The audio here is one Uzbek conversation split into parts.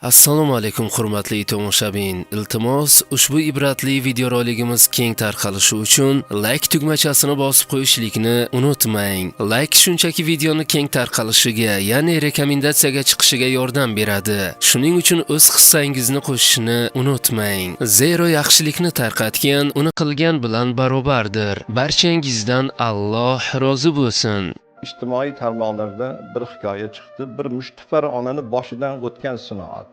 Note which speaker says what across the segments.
Speaker 1: Assalomu alaykum, hurmatli tomoshabin. Iltimos, ushbu ibratli videoroligimiz keng tarqalishi uchun like tugmachasini bosib qo'yishlikni unutmang. Like shunchaki videoni keng tarqalishiga, ya'ni rekomendatsiyaga chiqishiga yordam beradi. Shuning uchun o'z hissangizni qo'shishni unutmang. Zero yaxshilikni tarqatgan uni qilgan bilan barobardir. Barchangizdan Alloh rozi bo'lsin.
Speaker 2: Ijtimoiy tarmoqlarda bir hikoya chiqdi. Bir mushtipar onani boshidan o'tgan sinoat.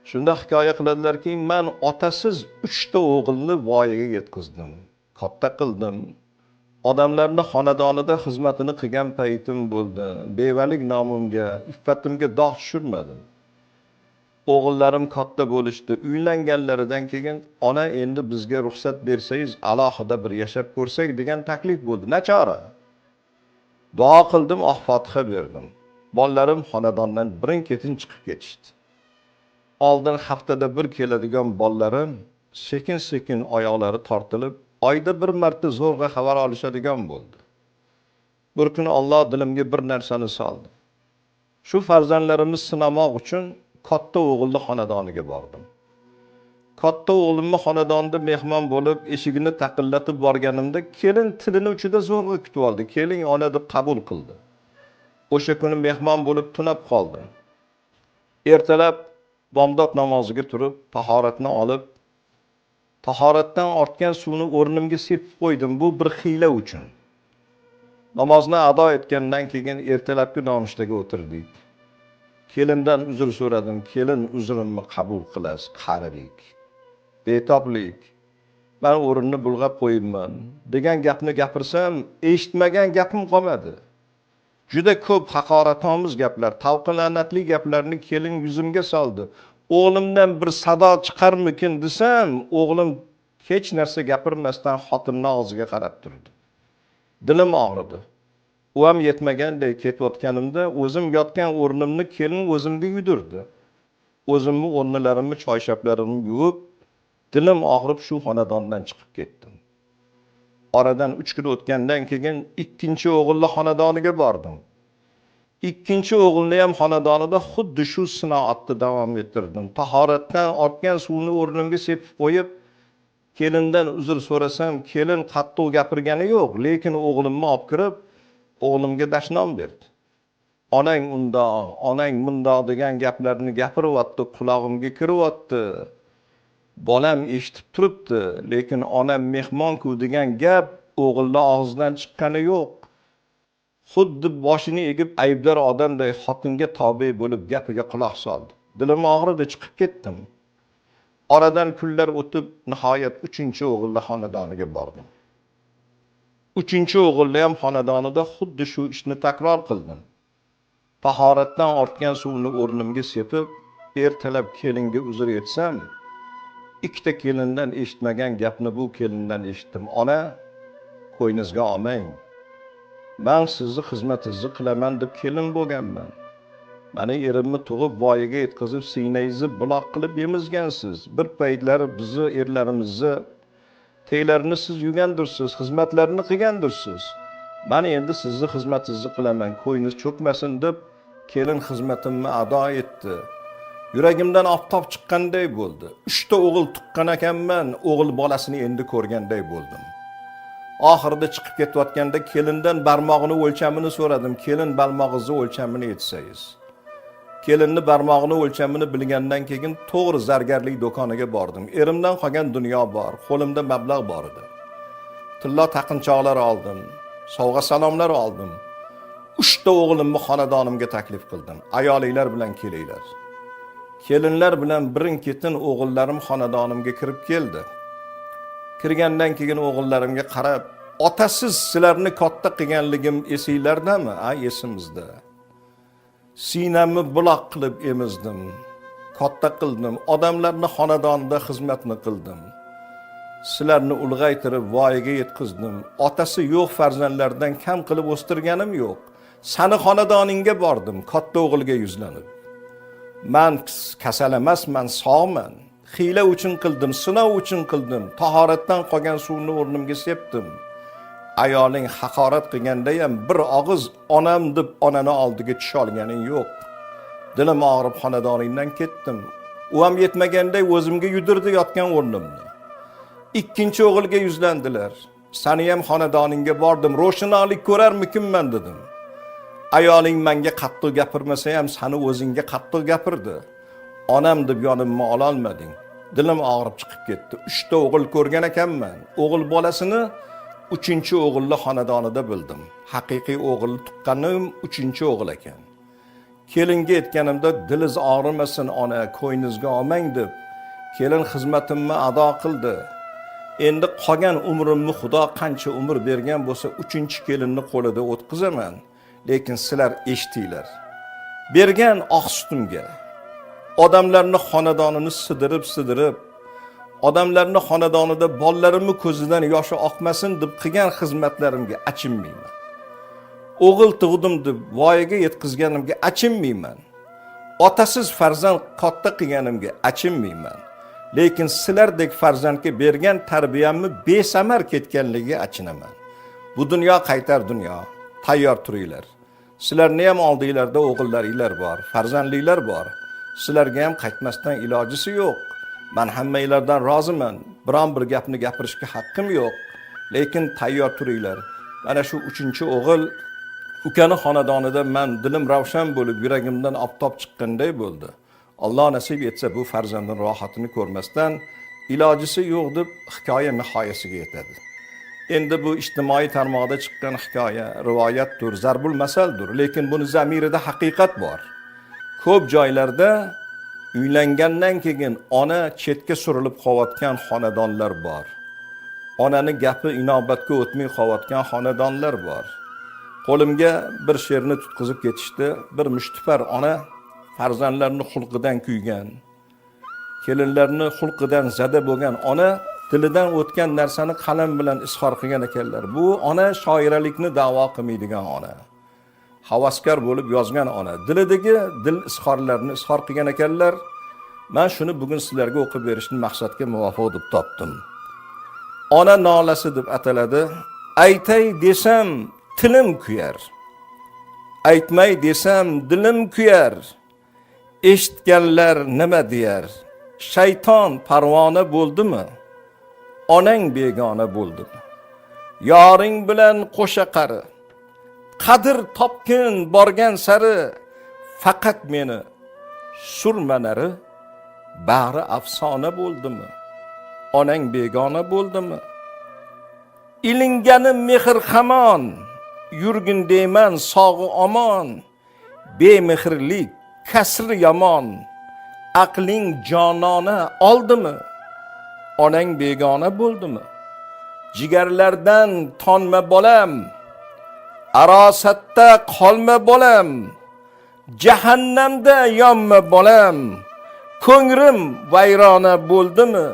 Speaker 2: Shunda hikoya qiladilarki, man otasiz uchta o'g'ilni voyaga yetkazdim, katta qildim. Odamlarni xonadonida xizmatini qilgan paytim bo'ldi. Bevalik nomimga, iffatimga dog' tushirmadim. O'g'illarim katta bo'lishdi. Uylanganlaridan keyin ona, endi bizga ruxsat bersangiz, alohida bir yashab ko'rsak, degan taklif bo'ldi. Nachora? Duo qildim, oq fotiha berdim. Bolalarim xonadondan birin ketin chiqib ketishdi. Oldin haftada bir keladigan bolalarim sekin sekin oyoqlari tortilib, oyda bir marta zo'rg'a xabar olishadigan bo'ldi. Bir kuni Olloh dilimga bir narsani soldi. Shu farzandlarimiz sinamoq uchun katta o'g'ilni xonadoniga bordim. Katta o'g'limni xonadonida mehmon bo'lib, eshigini taqillatib borganimda, kelin tilini uchida zo'rg'a kutib oldi. "Keling, ona", deb qabul qildi. O'sha kuni mehmon bo'lib tunab qoldim. Ertalab bomdod namoziga turib, tahoratni olib, tahoratdan ortgan suvni o'rnimga sepib qo'ydim. Bu bir hiyla uchun. Namozni ado etgandan keyin ertalabki nonushtaga o'tirdik. Kelindan uzr so'radim. Kelin, uzrimni qabul qilasiz, qarilik, betoblik, man o'rinni bulg'ab qo'yibman, degan gapni gapirsam, eshitmagan gapim qolmadi. Juda ko'p haqoratomuz gaplar, tavqi la'natli gaplarni kelin yuzimga soldi. O'g'limdan bir sado chiqarmikin desam, o'g'lim hech narsa gapirmasdan xotinni og'ziga qarab turdi. Dilim og'ridi. U ham yetmaganday, ketayotganimda o'zim yotgan o'rnimni kelin o'zimga yudurdi. O'zimni o'rnilarimni, choyshablarimni yuvib, dilim og'rib shu xonadondan chiqib ketdim. Oradan 3 kun o'tgandan keyin ikkinchi o'g'ilni xonadoniga bordim. Ikkinchi o'g'ilni ham xonadonida xuddi shu sinoatni davom ettirdim. Tahoratdan ortgan suvni o'rnimga sepib qo'yib, kelindan uzr so'rasam, kelin qattiq gapirgani yo'q, lekin o'g'limni olib kirib, o'g'limga dashnom berdi. Onang undoq, onang mundoq, degan gaplarni gapiryapti, qulog'imga kiryapti. Bolam eshitib turibdi, lekin onam mehmon-ku, degan gap o'g'ilni og'zidan chiqqani yo'q. Xuddi boshini egib, aybdor odamday xotinga tobe bo'lib, gapiga quloq soldi. Dilim og'ridi, chiqib ketdim. Oradan kunlar o'tib, nihoyat uchinchi o'g'ilni xonadoniga bordim. Uchinchi o'g'ilni ham xonadonida xuddi shu ishni takror qildim. Tahoratdan ortgan suvni o'rnimga sepib, ertalab kelinga uzr etsam, ikkita kelindan eshitmagan gapni bu kelindan eshitdim. Ona, qo'yningizga olmang, man sizni xizmatingizni qilaman deb kelin bo'lganman. Mani erimni tug'ib, voyaga yetkazib, siynangizni buloq qilib emizgansiz. Bir paytlari bizni erlarimizni teklarini siz yuvgandirsiz, xizmatlarini qilgandirsiz. Man endi sizni xizmatingizni qilaman, ko'nglingiz cho'kmasin, deb kelin xizmatimni ado etdi. Yuragimdan oftob chiqqanday bo'ldi. Uchta o'g'il tuqqan ekanman, o'g'il bolasini endi ko'rganday bo'ldim. Oxirida chiqib ketayotganda kelindan barmog'ini o'lchamini so'radim. Kelin, barmog'ingizni o'lchamini aytsangiz. Kelinni barmog'ini o'lchamini bilgandan keyin to'g'ri zargarlik do'koniga bordim. Erimdan qolgan dunyo bor, qo'limda mablag' bor edi. Tillo taqinchoqlar oldim, sovg'a salomlar oldim. Uchta o'g'limni xonadonimga taklif qildim. Ayolinglar bilan kelinglar. Kelinlar bilan birin ketin o'g'illarim xonadonimga kirib keldi. Kirgandan keyin o'g'illarimga qarab, otasiz sizlarni katta qilganligim esinglardami? A, esimizda. Siynamni buloq qilib emizdim, katta qildim, odamlarni xonadonida xizmatni qildim. Sizlarni ulg'aytirib, voyaga yetkazdim. Otasi yo'q farzandlardan kam qilib o'stirganim yo'q. Sani xonadoningga bordim, katta o'g'ilga yuzlanib. Man kasal emasman, sog'man. Hiyla uchun qildim, sinov uchun qildim. Tahoratdan qolgan suvni o'rnimga sepdim. Ayoling haqorat qilganda ham bir og'iz onam deb onani oldiga tusha olganing yo'q. Dilim og'rib xonadoningdan ketdim. U ham yetmaganday o'zimga yudirdi yotgan o'rnimni. Ikkinchi o'g'ilga yuzlandilar. Sani ham xonadoningga bordim, ro'shnolik ko'rarmikinman dedim. Ayoling menga qattiq gapirmasa ham sani o'zingga qattiq gapirdi. Onam deb yonimma ololmading. Dilim og'rib chiqib ketdi. 3 ta o'g'il ko'rgan ekanman. O'g'il bolasini 3-chi o'g'ilni xonadonida bildim. Haqiqiy o'g'il tuqqanim 3-chi o'g'il ekan. Kelinga aytganimda diliz og'rimasin ona, ko'yningizga olmang deb kelin xizmatimni ado qildi. Endi qolgan umrimni Xudo qancha umr bergan bo'lsa 3-chi kelinni qo'lida o'tkazaman. Lekin sizlar eshitinglar. Bergan oq sutimga odamlarni xonadonini sidirib-sidirib, odamlarni xonadonida bolalarimni ko'zidan yoshi oqmasin deb qilgan xizmatlarimga achinmayman. O'g'il tug'dim deb voyaga yetkazganimga achinmayman. Otasiz farzand katta qilganimga achinmayman. Lekin sizlardek farzandga bergan tarbiyamni besamar ketganligiga achinaman. Bu dunyo qaytar dunyo. Tayyor turinglar. Sizlarni ham oldinglarda o'g'illaringlar bor, farzandliklar bor. Sizlarga ham qaytmasdan ilojisi yo'q. Men hammanglardan roziman. Biron bir gapni gapirishga haqqim yo'q. Lekin tayyor turinglar. Mana shu 3-chi o'g'il ukani xonadonida men dilim ravshan bo'lib, yuragimdan oftob chiqqanday bo'ldi. Alloh nasib etsa bu farzandning rohatini ko'rmasdan ilojisi yo'q deb hikoya nihoyasiga yetadi. Endi bu ijtimoiy tarmoqda chiqqan hikoya, rivoyatdir, zarbul masaldir, lekin buni zamirida haqiqat bor. Ko'p joylarda uylangandan keyin ona chetga surilib qolayotgan xonadonlar bor. Onani gapi inobatga o'tmay qolayotgan xonadonlar bor. Qo'limga bir she'rni tutqizib ketishdi. Bir mushtipar ona farzandlarini xulqidan kuygan, kelinlarni xulqidan zada bo'lgan ona tilidan o'tgan narsani qalam bilan izhor qilgan ekanlar. Bu ona shoiralikni da'vo qilmaydigan ona. Havaskor bo'lib yozgan ona. Dilidagi dil izhorlarini izhor qilgan ekanlar. Men shuni bugun sizlarga o'qib berishni maqsadga muvofiq deb topdim. Ona nolasi deb ataladi. Aytay desam tilim kuyar. Aytmay desam dilim kuyar. Eshitganlar nima deyar? Shayton parvona bo'ldimi? Onang begona bo'ldimi? Yoring bilan qo'sha qari. Qadr topgin borgan sari, faqat meni surmanari, bari afsona bo'ldimi? Onang begona bo'ldimi? Ilinganim mehr hamon, yurgin deyman sog'i omon, bemehrlik kasri yomon, aqling jonona oldimi? Onang begona bo'ldimi? Jigarlardan tonma bolam, arosatda qolma bolam, jahannamda yonma bolam, ko'nglim vayrona bo'ldimi?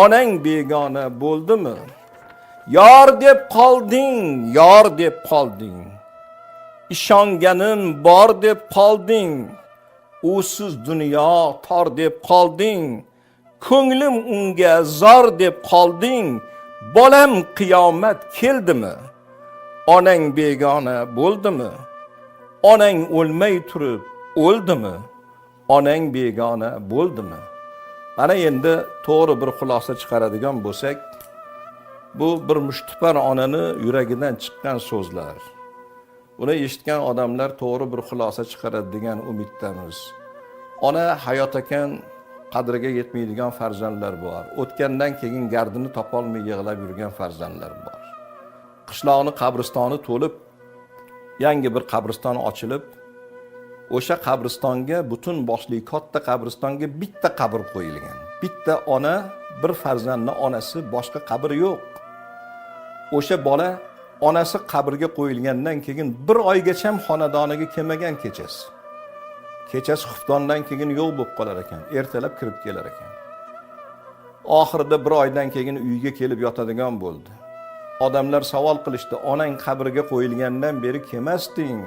Speaker 2: Onang begona bo'ldimi? Yor deb qolding, yor deb qolding. Ishonganim bor deb qolding. Usiz dunyo tor deb qolding. Ko'nglim unga zor deb qolding. Bolam qiyomat keldimi? Onang begona bo'ldimi? Onang o'lmay turib o'ldimi? Onang begona bo'ldimi? Mana endi to'g'ri bir xulosa chiqaradigan bo'lsak, bu bir mushtipar onani yuragidan chiqqan so'zlar. Buni eshitgan odamlar to'g'ri bir xulosa chiqaradi degan umiddamiz. Ona hayot ekan, qadriga yetmaydigan farzandlar bor. O'tgandan keyin gardini topolmay yig'lab yurgan farzandlar bor. Qishloqni qabristoni to'lib, yangi bir qabriston ochilib, o'sha qabristonga butun boshli katta qabristonga bitta qabr qo'yilgan. Bitta ona, bir farzandni onasi, boshqa qabr yo'q. O'sha bola onasi qabrga qo'yilgandan keyin bir oygacha ham xonadoniga kelmagan kechasi. Kechasi xuftondan keyin yo'q bo'lib qolar ekan, ertalab kirib kelar ekan. Oxirida bir oydan keyin uyga kelib yotadigan bo'ldi. Odamlar savol qilishdi, onang qabrga qo'yilgandan beri kelmasding,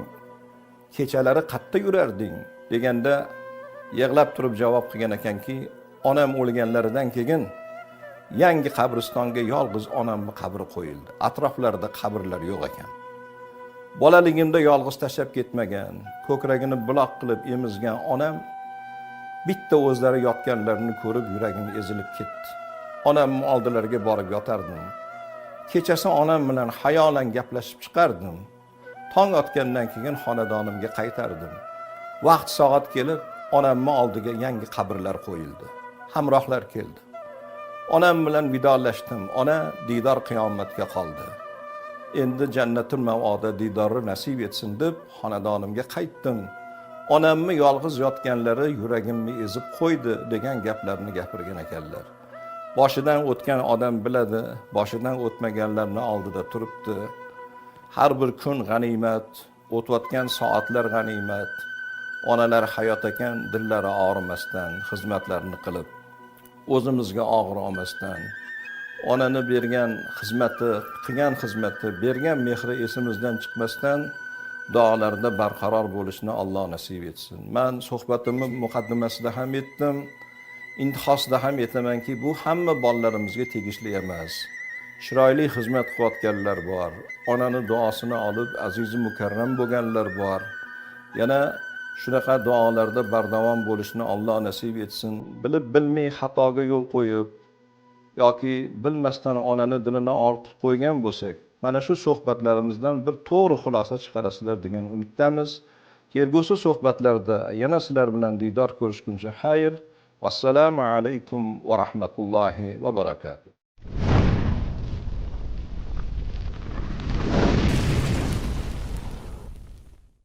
Speaker 2: kechalari qayerda yurarding deganda yig'lab turib javob qilgan ekanki, onam o'lganlaridan keyin yangi qabristonga yolg'iz onamni qabri qo'yildi. Atroflarida qabrlar yo'q ekan. Bolaligimda yolg'iz tashlab ketmagan, ko'kragini buloq qilib emizgan onam Bitta o'zlari yotganlarini ko'rib yuragim ezilib ketdi. Onamni oldilariga borib yotardim. Kechasi onam bilan xayolan gaplashib chiqardim. Tong otgandan keyin xonadonimga qaytardim. Vaqt soat kelib, onamni oldiga yangi qabrlar qo'yildi. Hamrohlar keldi. Onam bilan vidolashdim. Ona diydor qiyomatga qoldi. Endi jannatul mavoda diydorni nasib etsin deb xonadonimga qaytdim. Onamni yolg'iz yotganlari yuragimni ezib qo'ydi degan gaplarni gapirgan ekanlar. Boshidan o'tgan odam biladi, boshidan o'tmaganlarni oldida turibdi. Har bir kun g'animat, o'tayotgan soatlar g'animat. Onalar hayot ekan, dillari og'rimasdan xizmatlarini qilib, o'zimizga og'ir olmasdan, onani bergan xizmati, qilgan xizmati, bergan mehri esimizdan chiqmasdan duolarda barqaror bo'lishni Alloh nasib etsin. Men suhbatimni muqaddimasida ham aytdim, intihosida ham aytamanki, bu hamma bolalarimizga tegishli emas. Chiroyli xizmat qilayotganlar bor, onani duosini olib aziz mukarram bo'lganlar bor. Yana shunaqa duolarda bardavom bo'lishni Alloh nasib etsin. Bilib bilmay xatoga yo'l qo'yib yoki bilmasdan onani dilini og'ritib qo'ygan bo'lsak, mana shu suhbatlarimizdan bir to'g'ri xulosa chiqarasizlar degan umiddamiz. Kelgusi suhbatlarda yana sizlar bilan diydor ko'rishguncha xayr. Vassalomu alaykum va rahmatullohi va barakatuh.